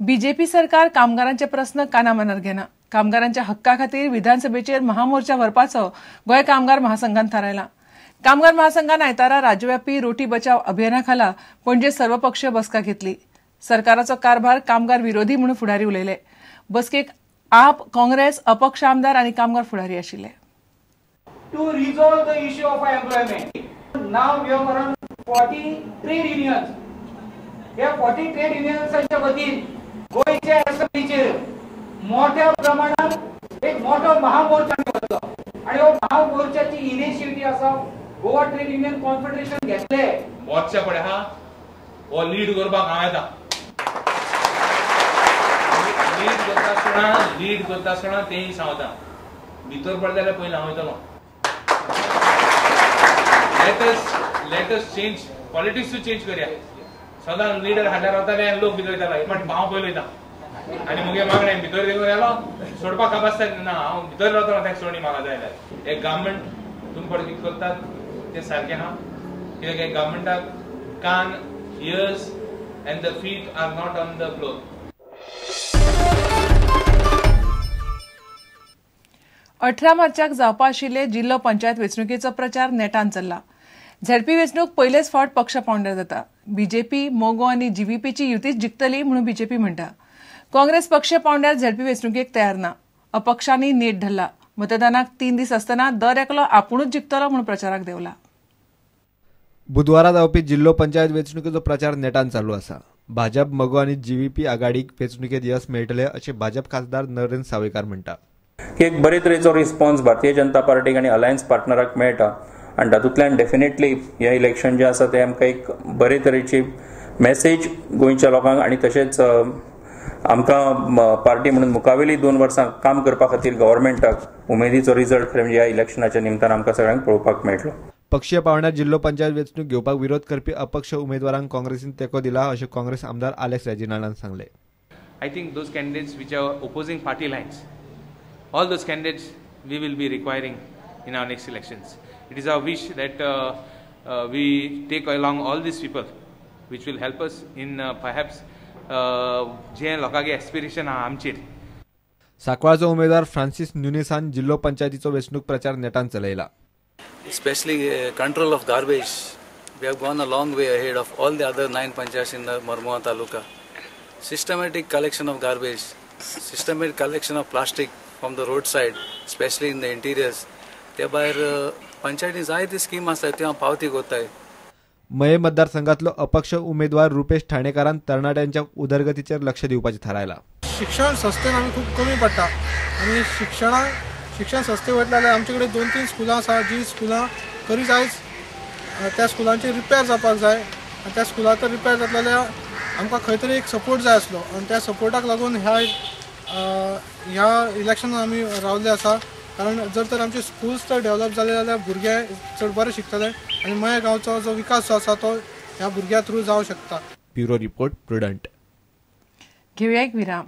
BJP सरकार कामगारांचे प्रस्न कानामनार घेना. कामगारांच्या हक्का खातीर विधानसभेचेर महामोर्चा व्हरपाचो गोंय कामगार महासंघान थारायला. कामगार महासंघान आयतारा राज्यव्यापी रोटी बचाव अभियाना खाला पणजे सर्वपक्षीय बसका घेतली. सरकाराचो कारभार कामगार विरोधी म्हणून फुडारी उलयले. बसकेक आप, काँग्रेस, अपक्ष आमदार आनी कामगार फुडारी आशिल्ले. To resolve the issue of employment. Now we have around 40 trade unions. ह्या 40 ट्रेड युनियन्सांच्या वतीन गोंयच्या असेंब्लीचेर मोठ्या प्रमाणात एक मोठो महामोर्चा आमी व्हरलो आनी हो महामोर्चाची इनिशिएटीव आसा गोवा ट्रेड युनियन कॉन्फेडरेशन घेतले. वचचे पडे हा हो लीड करपाक हांव येता. लीड करता आसतना तेय सांगता भितर पडले जाल्यार पयलीं हांव वयतलो. Let us change politics change करया. सदां लिडर हाडल्यार वताले आनी लोक भितर वयताले, पण हांव पयलो वयता आनी मुगे मागणें भितर देखून येलो सोडपाक काबासता ना, हांव भितर रावतलो ताका सोडणी म्हाका जाय जाल्यार. एक गव्हर्मेंट तुमी पळय कितें करतात तें सारकें आहा, कित्याक गव्हर्मेंटाक कान, ears and the feet are not on the floor. 18 मार्चाक जावपा आशिल्ले जिल्लो पंचायत वेंचणुकेचो प्रचार नेटान चल्ला. झेडपी वेंचणूक पयलेच फावट पक्ष पावंड्यार जाता. बीजेपी, मोगो आनी जीव्हीपीची युतीच जिखतली म्हणून बीजेपी म्हणटा. काँग्रेस पक्ष पावंड्यार झेडपी वेंचणुकेक तयार ना. अपक्षांनी नेट धरला. मतदानाक 3 दीस आसतना दर एकलो आपुणूच जिखतलो म्हणून प्रचाराक देवला. बुधवारा जावपी जिल्लो पंचायत वेंचणुकेचो प्रचार नेटान चालू आसा. भाजप, मगो आनी जीव्हीपी आघाडीक वेंचणुकेत यश मेळटलें अशें भाजप खासदार नरेंद्र सावयकार म्हणटा. एक बरे तरेचो रिस्पॉन्स भारतीय जनता पार्टीक आनी अलायन्स पार्टनराक मेळटा आनी तातूंतल्यान डेफिनेटली हें इलेक्शन जें आसा तें आमकां एक बरे तरेची मॅसेज गोंयच्या लोकांक आनी तशेंच आमकां पार्टी म्हणून मुखावेली 2 वर्सां काम करपा खातीर गव्हर्मेंटाक उमेदीचो रिजल्ट खरें म्हणजे ह्या इलेक्शनाच्या निमतान आमकां सगळ्यांक पळोवपाक मेळटलो. पक्षीय पावंड्यार जिल्लो पंचायत वेंचणूक घेवपाक विरोध करपी अपक्ष उमेदवारांक काँग्रेसीन तेंको दिला अशें काँग्रेस आमदार आलेक्स रेजिनाल्डान सांगलें. I think those candidates which are opposing party lines, all those candidates we will be requiring in our next elections. It is our wish that we take along all these people, which will help us in perhaps J लोकांगे aspiration आहा आमचेर. सांकवाळचो उमेदवार Francis न्युनेसान जिल्लो पंचायतीचो वेंचणूक प्रचार नेटान चलयला. Especially control of garbage, we have gone a long way ahead of all the other 9 panchayats in the Marmua taluka. Systematic collection of garbage, systematic collection of plastic from the roadside, especially in the interiors. त्या भायर पंचायती जायती scheme आसा त्यो हांव पावती कोत्ताय. मये मतदारसंघातलो अपक्ष उमेदवार रुपेश ठाणेकारान तरणाट्यांच्या उदरगतीचेर लक्ष दिवपाचें थारायला. शिक्षण संस्थेन आमी खूब कमी पडटा आनी शिक्षण संस्थे वयतले जाल्यार आमचे कडेन 2-3 स्कुलां आसा जी स्कुलां तरी आयज त्या स्कुलांचे रिपेर जावपाक जाय आनी त्या स्कुलां तर रिपेर जातले जाल्यार आमकां खंय तरी एक सपोर्ट जाय आसलो आनी त्या सपोर्टाक लागून ह्या इलेक्शनान आमी रावल्ले आसा. कारण जर तर आमचे स्कुल्स तर डेव्हलप जाले जाल्यार भुरगे चड बरे शिकतले आनी मये गांवचो जो विकास जो आसा तो ह्या भुरग्या थ्रू जावंक शकता. Bureau report, Prudent. घेवया एक विराम.